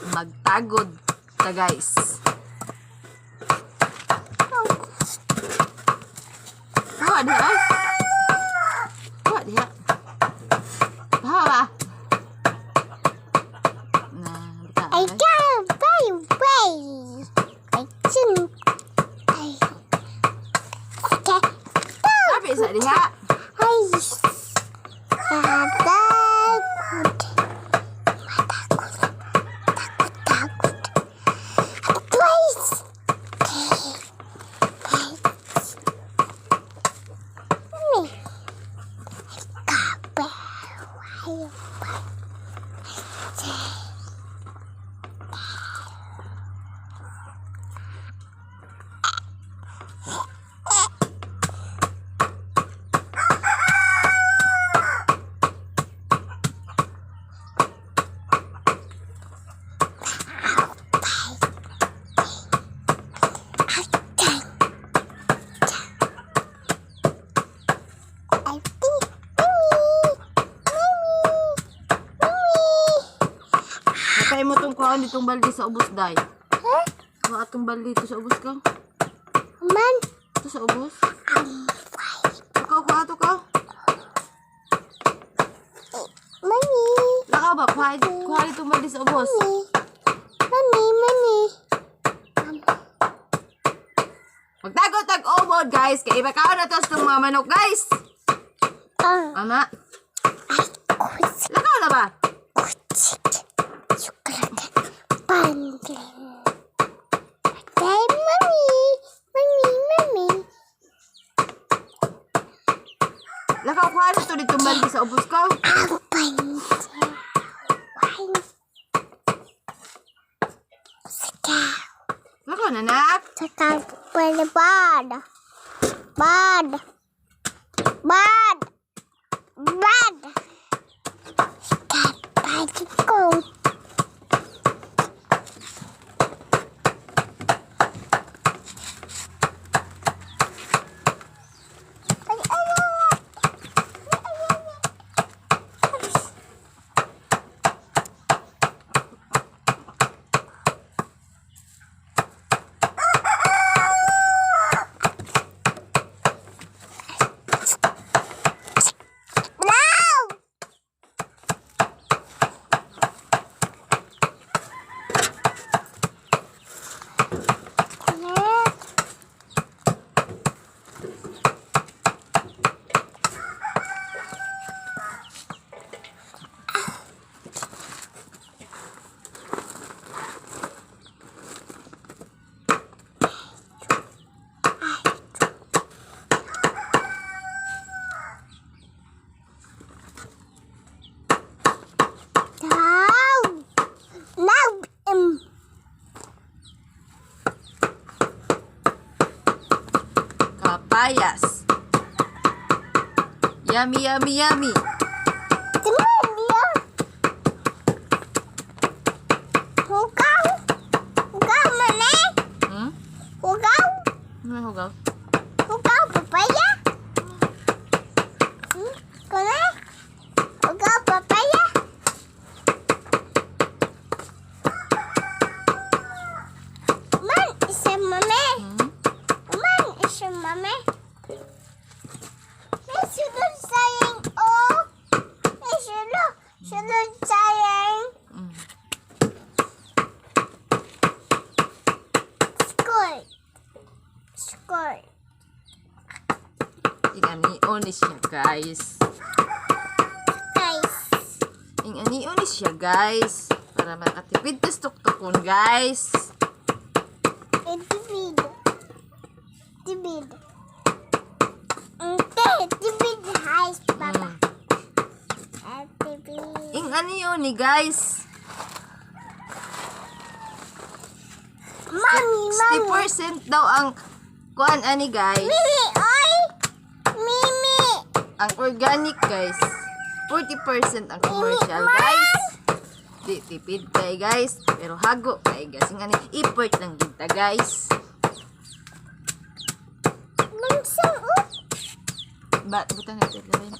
Magtagod ta, guys. Kuha diha ay. Kuha diha. Baha ba? Na, bita. I can't play way. I think I okay. Sabi sa diha. Ay. Takot. Matakot. Takot, takot. Twice. Okay. Mami. Kape. Why? I think, Mommy, Mommy, Mommy. Patay mo tong kuhaan ditong balde sa ubos, day. Huh? Kuha atong balde dito sa ubos ka. Man, Ito sa ubos. I'm fine. Ikaw, kuha to ka. Mommy, Lakaw ba? Kuha, kuha ditong balde sa ubos. Mommy, Mommy, Mommy. Magtago tag ubod, guys. Kay ibakaon na to sa itong mga manok, guys. Ah, Mama, kutsik, lakaw na ba? Kutsik, chocolate, bundling. Okay, Mommy, Mommy, Mommy. Lakaw, kuha na to ditong balde sa ubos ka. I'm bundling. Wine. Saka, Lakaw na, nak. Saka, bad, bad, bad, bad. Saka, bad ko. Ay, ay, ay, ay. Ay, ay, ay. No! Now! Now! Kapayas. Yummy, yummy, yummy. Tingnan niya. Hugaw! Hugaw, mami! Hmm? Hugaw! Ano yung hugaw? Hugaw, papaya? Hmm? Kaya? Hugaw, papaya? Man, isa mami. Man, isa mami. May sunod sayang, oh. May sunod, sunod sayang. Squirt. Squirt. Inganion ni siya, guys. Guys. Inganion ni siya, guys. Para makatipid tas tuktukon, guys. Tibid. Tibid. Inte, tibid hais, Papa. Tibid. Inganion ni, guys. Mami, mami. 60% daw ang kuan ani, guys. Mimi, oy! Mimi! Ang organic, guys. 40% ang commercial, guys. Di tipid kay, guys, pero hago kay, guys. Ng ani effort lang gid ta, guys. Mansang, oh. Ba butang natin lain.